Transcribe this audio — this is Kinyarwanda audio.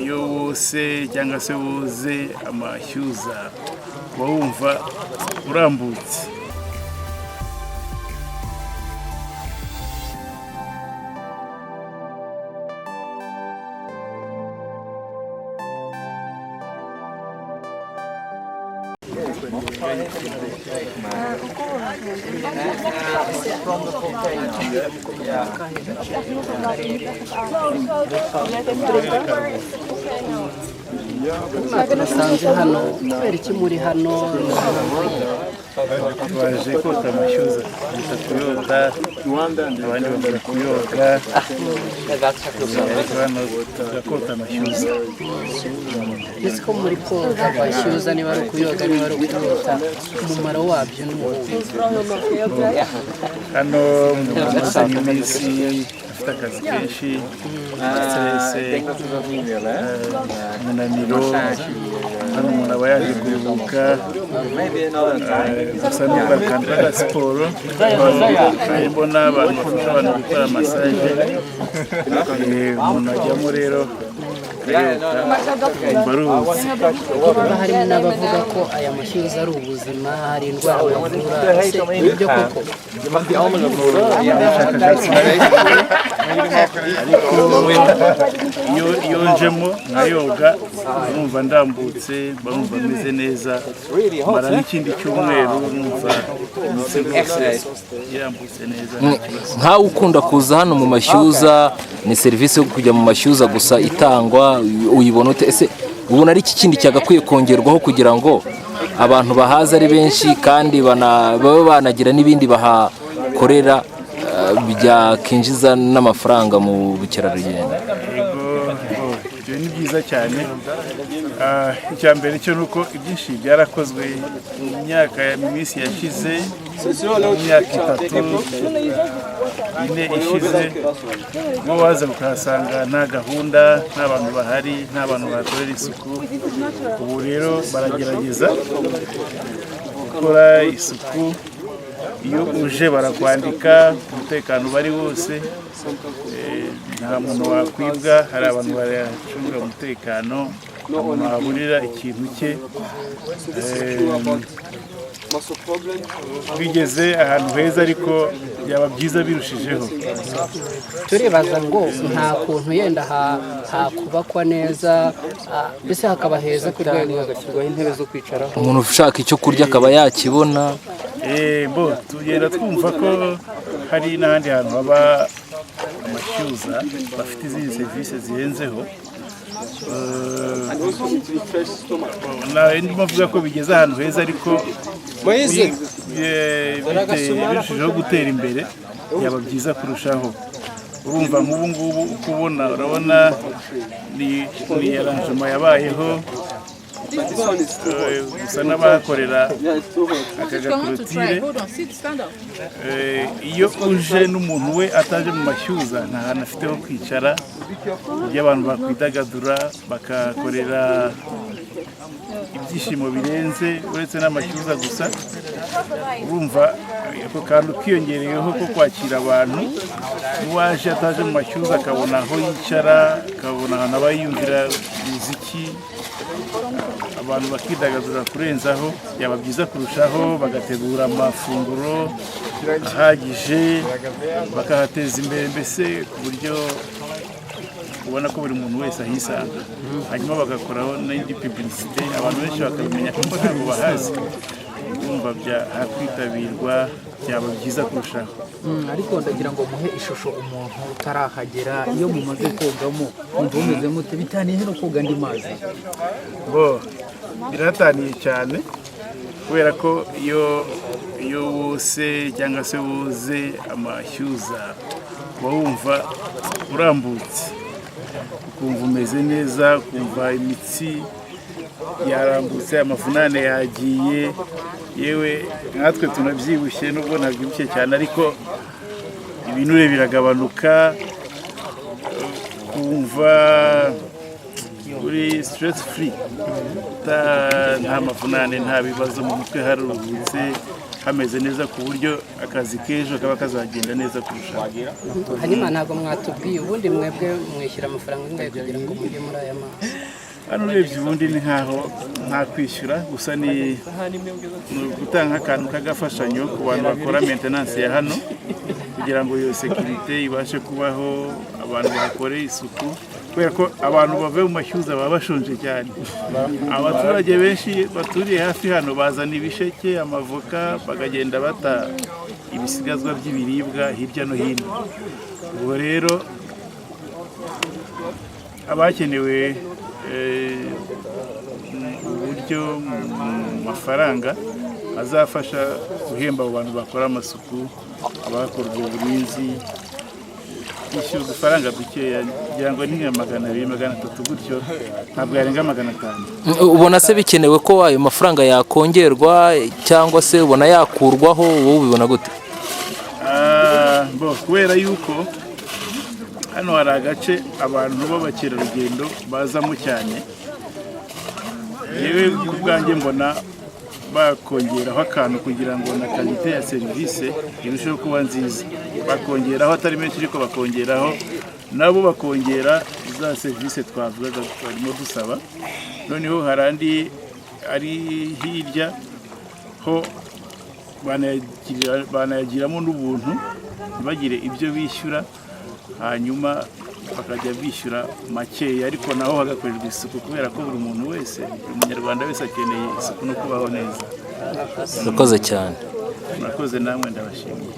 Iyo wose cyangwa se woze amashyuza, uba wumva urambutse. Turasanze hano kubera iki muri hano? Baje kota amashyuza, gusa kuyota, abandi bamara kuyoga, ariko hano turakota amashyuza. Ese ko muri koga amashyuza, niba ari ukuyoga, niba ari ukuyota, umumaro wabyo ni uwuhe? Hano umuntu amaze nk'iminsi afite akazi kenshi, stress, umunaniro, hano umuntu aba yaje kuruhuka, gusa n'ubwo akantu k'agasiporo. Mbona abantu bafasha abantu gukora massage, umuntu ajyamo rero akumva aruhutse. Niba harimo n'abavuga ko aya mashyuza ari ubuzima, hari indwara bavura, ese nibyo koko? Ubushakashatsi ariko iyo njemo nkayoga, numva ndambutse, mba numva meze neza, mara n'ikindi cyumweru numva imitsi rwose irambutse neza, nta kibazo. Nkawe ukunda kuza hano mu mashyuza, ni serivisi yo kujya mu mashyuza gusa itangwa, uyibona ute? Ese ubona ari iki kindi cyagakwiye kongerwaho kugira ngo abantu bahaze ari benshi kandi babe banagira n'ibindi bahakorera byakinjiza n'amafaranga mu bukerarugendo? Yego, ibyo ni byiza cyane. Icya mbere cyo ni uko ibyinshi byarakozwe mu myaka, mu minsi yashize, mu myaka 3, 4 ishize, ubwo waza ukahasanga nta gahunda, nta bantu bahari, nta bantu bahakorera isuku. Ubu rero baragerageza gukora isuku. Iyo uje barakwandika, umutekano uba ari wose, nta muntu wakwibwa, hari abantu baracunga umutekano, nta muntu waburira ikintu cye. Bigeze ahantu heza, ariko byaba byiza birushijeho. Turibaza ngo nta kuntu yenda hakubakwa neza, mbese hakaba heza ku rwego Hagashyirwaho intebe zo kwicaraho. Umuntu ushaka icyo kurya akaba yakibona. Bo tugenda twumva ko hari n'ahandi hantu haba amashyuza bafite izindi serivisi zirenzeho. Ndimo mvuga ko bigeze ahantu heza, ariko birushijeho gutera imbere byaba byiza kurushaho. Urumva nk'ubu ngubu uko ubona, urabona ni arrangement yabayeho, gusa n'abahakorera aka gakorotire. Iyo uje n'umuntu we ataje mu mashyuza, nta hantu afite ho kwicara, iyo abantu bakwidagadura bakahakorera ibyishimo birenze uretse n'amashyuza gusa. Urumva ako kantu kiyongereyeho ko kwakira abantu, n'uwaje ataje mu mashyuza akabona aho yicara, akabona ahantu aba yiyumvira umuziki, abantu bakidagadura kurenzaho, byaba byiza kurushaho, bagategura amafunguro ahagije, bakahateza imbere, mbese ku buryo ubona ko buri muntu wese ahisanga, hanyuma bagakoraho n'indi publicité, abantu benshi bakabimenya kuko ntabwo bahazi. Urumva hakwitabirwa byaba byiza kurushaho. Ariko ndagira ngo muhe ishusho umuntu utarahagera. Iyo mumaze kogamo mwumva mumeze mute? Bitaniye no koga andi mazi? Bo birataniye cyane, kubera ko iyo wose cyangwa se woze amashyuza, uba wumva urambutse, ukumva umeze neza, ukumva imitsi yarambutse, amavunane yagiye. Yewe nkatwe tunabyibushye, nubwo ntabyibushye cyane, ariko ibinure biragabanuka, kumva uri uri stress free, nta mavunane, nta bibazo mu mutwe, haruhutse, hameze neza, ku buryo akazi k'ejo kaba kazagenda neza kurushaho. Hanyuma ntabwo mwatubwiye, ubundi mwebwe mwishyura amafaranga angahe kugira ngo mujye muri aya mazi? Hano urebye ubundi ni nkaho nta kwishyura, gusa ni ugutanga akantu k'agafashanyo ku bantu bakora maintenance ya hano, kugira ngo iyo sécurité ibashe kubaho, abantu bahakore isuku, kubera ko abantu bavuye mu mashyuza baba bashonje cyane. Abaturage benshi baturiye hafi hano bazana ibisheke, amavoka, bakagenda bata ibisigazwa by'ibiribwa hirya no hino. Ubwo rero abakenewe uburyo mu mafaranga azafasha guhemba abo bantu bakora amasuku, abakora ubwo burinzi, kwishyura udufaranga dukeya, ngira ngo ni nka 200, 300 gutyo, ntabwo yarenga 500. Ubona se bikenewe ko ayo mafaranga yakongerwa, cyangwa se ubona yakurwaho? Wowe ubibona gute? Ah, bo kubera yuko hano hari agace abantu b'abakerarugendo bazamo cyane, yewe ku bwanjye mbona bakongeraho akantu kugira ngo na qualité ya serivisi irusheho kuba nziza. Bakongeraho atari menshi, ariko bakongeraho, nabo bakongera za serivisi twavugaga barimo dusaba. Noneho hari andi ari hirya ho banayagiramo n'ubuntu, ntibagire ibyo bishyura, hanyuma bakajya bishyura makeya, ariko naho hagakorerwa isuku, kubera ko buri muntu wese, buri Munyarwanda wese akeneye isuku no kubaho neza. Urakoze cyane. Murakoze namwe, ndabashimiye.